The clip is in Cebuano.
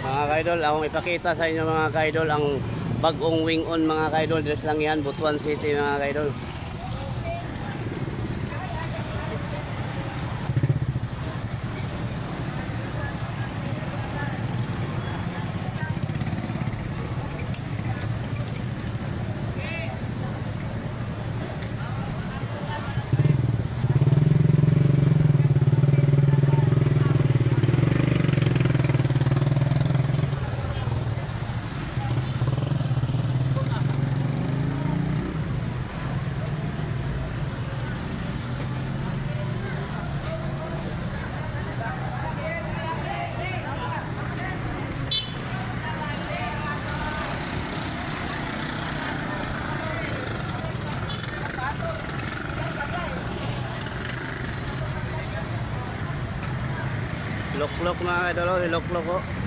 Mga kaidol, akong ipakita sa inyo, mga kaidol, ang bagong wing on, mga kaidol. Dito lang yan, Butuan City, mga kaidol. Loklok, mga kaidol, oh, loklok oh.